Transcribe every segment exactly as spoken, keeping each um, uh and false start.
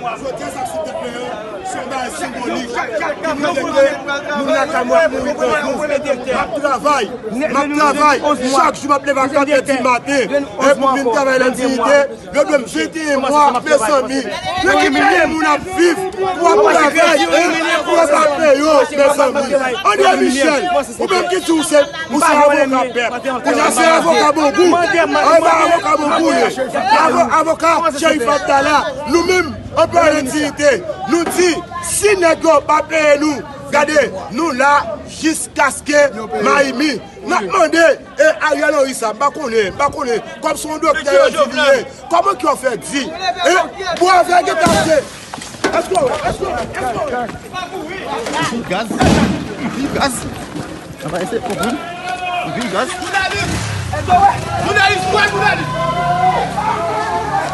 Jodi a, sa k sou tèt mwen an, se yon bagay senbolik. Ki montre ke moun lakay mwen ap mouri grangou. M ap travay, m ap travay. Chak jou, m ap leve a kat è di maten. E pou m vin travay nan diyite, yo dwe m venteyen mwa, mezanmi. Men ki jan moun ap viv pou ap travay, e pou yo pa peye yo, mezanmi. André Michel, ou menm ki di w se, ou se avoka pèp. Ou se avoka bongou. Ou pa avoka bongou, ye. Avo-, avoka Cherif Abdallah. Nou menm, anplwaye nan diyite, nou di, si nèg yo pa peye nou, gade, nou la jiskaske Mayimi. N ap mande, e Ariel Henry sa, m pa konnen, m pa konnen. Kòm se yon doktè yo di li ye. Kòman ki yo fè di? E bwavè gentan ap di. Èske w wè? Èske w wè? Èske w wè? Anpil gaz. Anpil gaz. Anpil gaz.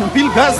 Anpil gaz.